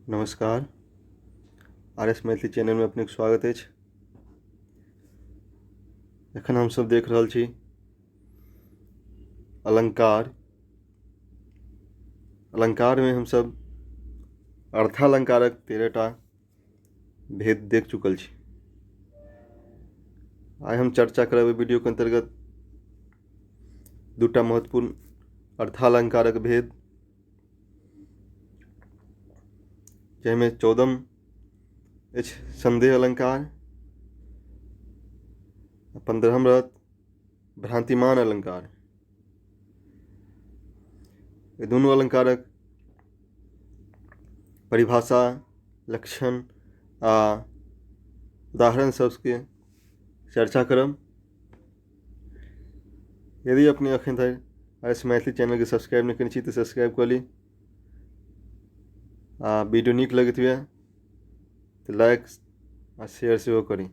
नमस्कार, R S Maithili चैनलमे अपनेके स्वागत अछि। एखन हमसभ देख रहल छी अलङ्कार। अलङ्कारमे हमसभ अर्थालङ्कारक 13 टा भेद देख चुकल छी। आइ हम चर्चा करब एहि वीडियोके अन्तर्गत दूटा महत्वपूर्ण अर्थालङ्कारक भेद, जाहिमे 14 अछि सन्देह अलङ्कार, 15 रहत भ्रांतिमान अलङ्कार। एहि दुनू अलङ्कारक परिभाषा, लक्षण आ उदाहरण सबके चर्चा करब। यदि अपने अखन धरि आर एस मैथिली चैनलके सब्सक्राइब नहि केने छी तऽ सब्सक्राइब कऽ ली, आ वीडियो नीक लगैत हुए तऽ लाइक आ शेयर सेहो करी।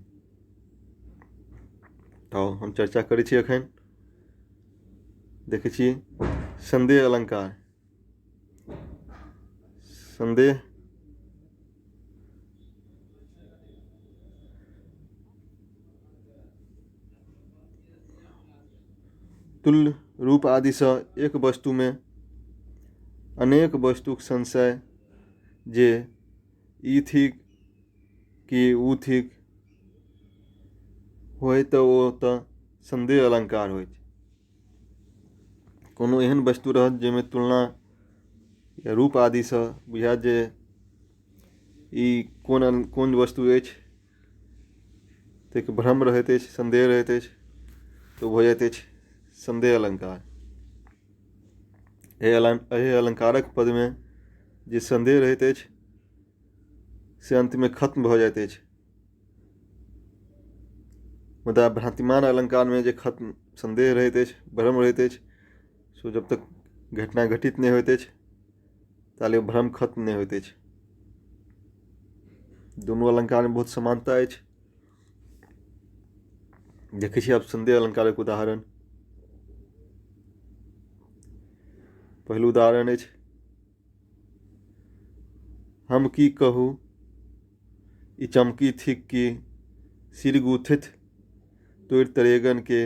तऽ हम चर्चा करै छी, एखन देखै छी सन्देह अलङ्कार। सन्देह तुल्य रूप आदिसँ एक वस्तुमे अनेक वस्तुक संशय जे ई थिक कि ओ थिक होइ तऽ ओ तऽ सन्देह अलङ्कार होइ छै। कोनो एहन वस्तु रहत जाहिमे तुलना या रूप आदिसँ बुझायत जे ई कोन कोन वस्तु अछि, ताहिके भ्रम रहैत अछि, सन्देह रहैत अछि, तऽ ओ भऽ जाइत अछि सन्देह अलङ्कार। एहि अलङ्कारक पदमे जे सन्देह रहैत अछि से अन्तमे खत्म भऽ जाइत अछि, मुदा भ्रांतिमान अलङ्कारमे जे खत्म सन्देह रहैत अछि, भ्रम रहैत अछि, से जब तक घटना घटित नहि होइत अछि ताले भ्रम खत्म नहि होइत अछि। दुनू अलङ्कारमे बहुत समानता अछि। देखै छी आब सन्देह अलङ्कारक उदाहरण। पहिल उदाहरण अछि, हम की कहू ई चमकी थिक कि सिर गुथथि तोड़ि तरेगन के,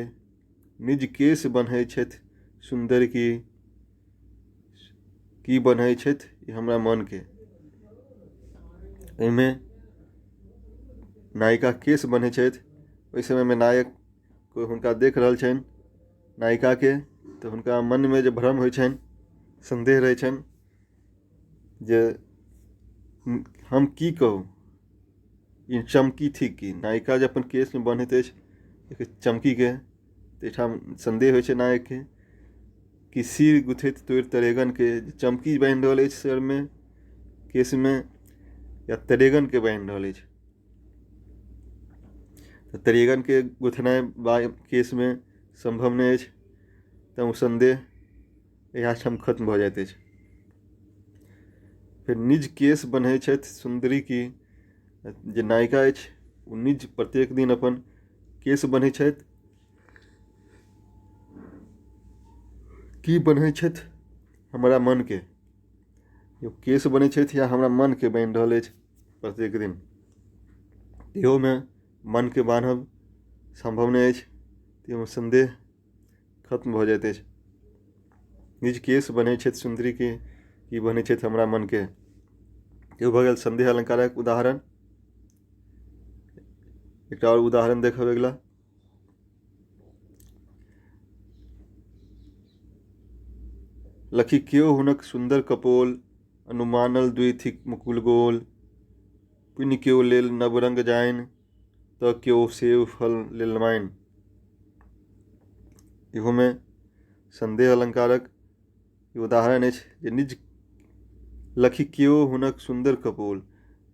निज केश बन्है छथि सुन्दर की, की बन्है छथि ई हमरा मनके। एहिमे नायिका केश बन्है छथि, ओहि समयमे नायक कोइ हुनका देख रहल छनि नायिकाके, तऽ हुनका मनमे जे भ्रम होइ छनि, सन्देह रहै छनि जे हम की कहू ई चमकी थिक की। नायिका जे अपन केशमे बन्हैत अछि चमकीके, तऽ एहिठाम सन्देह होइ छै नायकके कि सिर गुथैत तोड़ि तरेगनके, चमकी बान्हि रहल अछि सरमे केशमे या तरेगनके बान्हि रहल अछि। तऽ तरेगनके गुथनाइ केशमे सम्भव नहि अछि, तऽ ओ सन्देह इएह ठाम खत्म भऽ जाइत अछि। फेर निज केश बन्है छथि सुन्दरी की, जे नायिका अछि ओ निज प्रत्येक दिन अपन केश बन्है छथि, की बन्है छथि हमरा मनके, केश बन्है छथि या हमरा मनके बान्हि रहल अछि प्रत्येक दिन, इहोमे मनके बान्हब सम्भव नहि अछि, ताहिमे सन्देह खत्म भऽ जाइत अछि। निज केश बन्है छथि सुन्दरीके, की बन्है छथि हमरा मनके। इहो भऽ गेल सन्देह अलङ्कारक उदाहरण। एकटा आओर उदाहरण देखब अगिला। लखि केओ हुनक सुन्दर कपोल, अनुमानल दुइ थिक मुकुल गोल, पुनि केओ लेल नव रंग जानि, तऽ केओ सेब फल लेल मानि। इहोमे सन्देह अलङ्कारक उदाहरण अछि जे निज लखि केओ हुनक सुन्दर कपोल,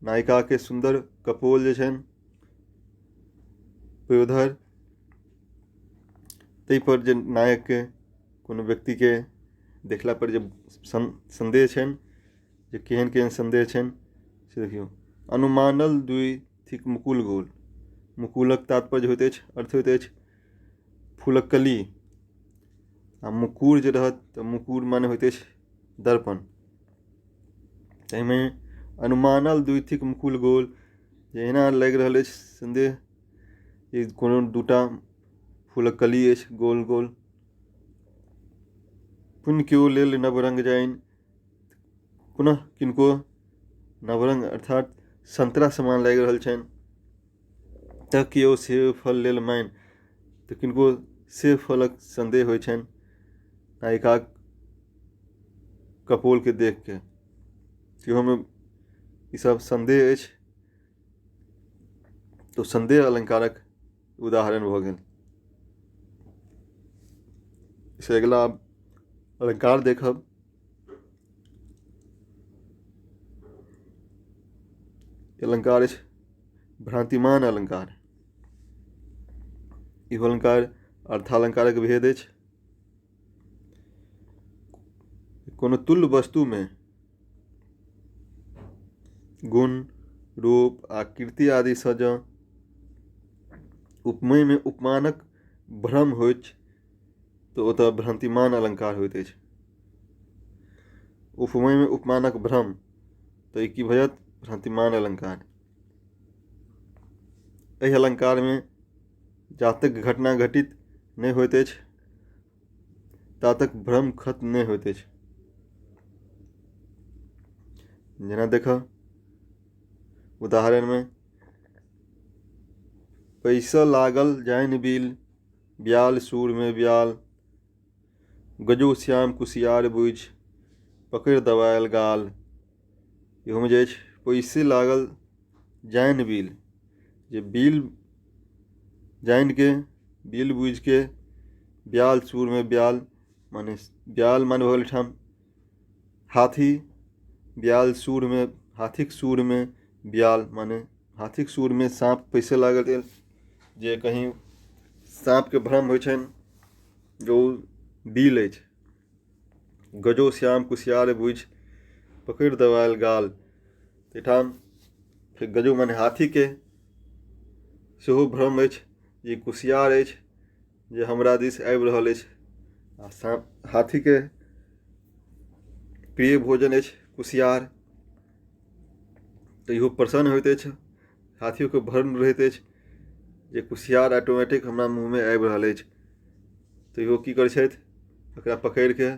नायिकाके सुन्दर कपोल जे छनि पयोधर, ताहिपर जे नायकके कोनो व्यक्तिके देखलापर जे सन्देह छनि जे केहन केहन सन्देह छनि से देखियौ। अनुमानल दुइ थिक मुकुल गोल, मुकुलक तात्पर्य होइत अछि, अर्थ होइत अछि फूलक कली, आ मुकुर जे रहत तऽ मुकुर माने होइत अछि दर्पण। एहिमे अनुमानल दुइ थिक मुकुल गोल, जे एना लागि रहल अछि सन्देह जे कोनो दूटा फूलक कली अछि गोल गोल। पुण्य केओ लेल नवरंग जानि, पुनः किनको नवरंग अर्थात संतरा समान लागि रहल छनि। तऽ केओ सेब फल लेल मानि, तऽ किनको सेब फलक सन्देह होइ छनि नायिकाक कपोलके देख के। इहोमे ईसभ सन्देह अछि, तऽ सन्देह अलङ्कारक उदाहरण भऽ गेल। से अगिला अलङ्कार देखब। अलङ्कार अछि भ्रान्तिमान अलङ्कार। इहो अलङ्कार अर्थालङ्कारक भेद अछि। कोनो तुल्य वस्तुमे गुण, रूप, आकृति आदिसँ जँ उपमेयमे उपमानक भ्रम होइत तऽ ओतय भ्रान्तिमान अलङ्कार होइत अछि। उपमेयमे उपमानक भ्रम, तऽ ई की भऽ जायत? भ्रान्तिमान अलङ्कार। एहि अलङ्कारमे जातक घटना घटित नहि होइत अछि तातक भ्रम खत्म नहि होइत अछि। जेना देखब उदाहरणमे, पैसा लागल जानि बिल ब्याल सूरमे ब्याल, गजो श्याम कुसियार बुझि पकड़ि दबायल गाल। इहोमे जे अछि पैसे लागल जानि बिल, जे बिल जानिके बिल बुझिके ब्याल सूरमे ब्याल, माने ब्याल माने भऽ गेल एहिठाम हाथी, ब्याल सूरमे हाथीक सूरमे ब्याल, माने हाथीक सूरमे साँप पैसे लागल, जे कहीं साँपके भ्रम होइ छनि जे ओ बिल अछि। गजो श्याम कुसियार बुझि पकड़ि दबायल गाल, एहिठाम फेर गजो माने हाथीके सेहो भ्रम अछि जे कुसियार अछि जे हमरा दिस आबि रहल अछि, आ साँप हाथीके प्रिय भोजन अछि कुसियार, तऽ इहो प्रसन्न होइत अछि। हाथियोके भ्रम रहैत अछि जे कुसियार ऑटोमेटिक हमरा मुँहमे आबि रहल अछि, तऽ इहो की करै छथि, ओकरा पकड़िके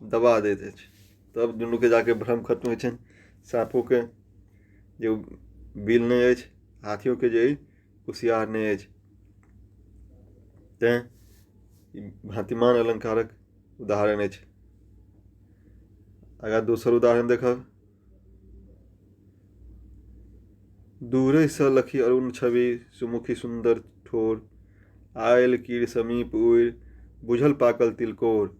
दबा दैत अछि। तब दुनूके जाके भ्रम खत्म होइ छनि, साँपोके जे ओ बिल नहि अछि, हाथियोके जे ई कुसियार नहि अछि। तैँ ई भ्रान्तिमान अलङ्कारक उदाहरण अछि। आगाँ दोसर उदाहरण देखब। दूरेसँ लखि अरुण छवि सुमुखी सुन्दर ठोर, आयल कीर समीप उड़ि बुझल पाकल तिलकोर।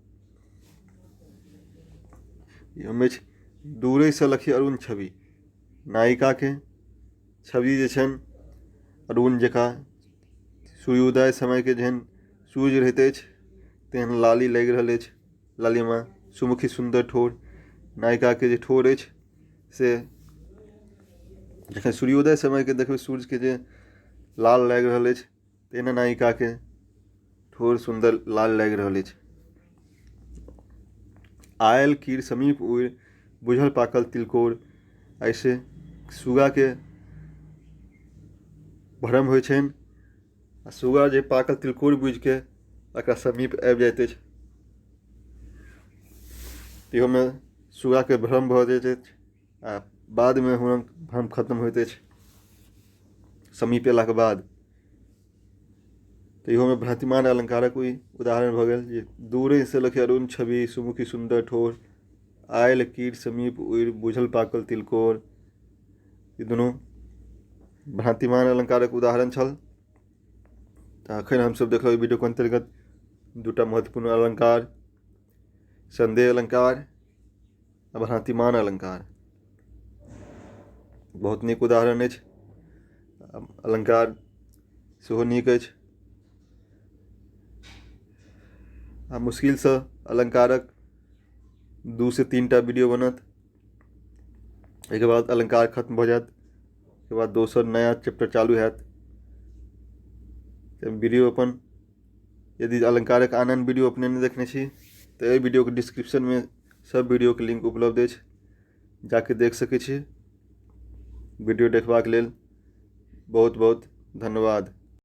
इहोमे अछि दूरेसँ लखि अरुण छवि, नायिकाके छवि जे छनि अरुण जकाँ सूर्योदय समयके जेहन सूर्य रहैत अछि तेहन लाली लागि रहल अछि, लालिमा सुमुखी सुन्दर ठोर, नायिकाके जे ठोर अछि से जखन सूर्योदय समयके देखबै सूर्यके जे लाल लागि रहल अछि तहिना नायिकाके ठोर सुन्दर लाल लागि रहल अछि। आयल कीर समीप उड़ि बुझल पाकल तिलकोर, एहिसँ सुग्गाके भ्रम होइ छनि आ सुग्गा जे पाकल तिलकोर बुझिके एकरा समीप आबि जाइत अछि। इहोमे सुग्गाके भ्रम भऽ जाइत अछि आ बादमे हुनक भ्रम खत्म होइत अछि समीप अयलाके बाद। तऽ इहोमे भ्रान्तिमान अलङ्कारक ई उदाहरण भऽ गेल जे दूरेसँ लखि अरुण छवि सुमुखी सुन्दर ठोर, आयल कीर समीप उड़ि बुझल पाकल तिलकोर। ई दुनू भ्रान्तिमान अलङ्कारक उदाहरण छल। तऽ एखन हमसभ देखलहुँ एहि वीडियोके अन्तर्गत दूटा महत्वपूर्ण अलङ्कार, सन्देह अलङ्कार आ भ्रान्तिमान अलङ्कार। बहुत नीक उदाहरण अछि, अलङ्कार सेहो नीक अछि आ मुश्किलसँ अलङ्कारक 2 से 3टा वीडियो बनत। एहिके बाद अलङ्कार खत्म भऽ जायत, ओहिके बाद दोसर नया चैप्टर चालू हैत। तऽ वीडियो अपन यदि अलङ्कारक आन आन वीडियो अपने नहि देखने छी तऽ एहि वीडियोके डिस्क्रिप्शनमे सब वीडियोके लिंक उपलब्ध अछि, जाके देख सकै छी। वीडियो देखबाक लेल बहुत बहुत धन्यवाद।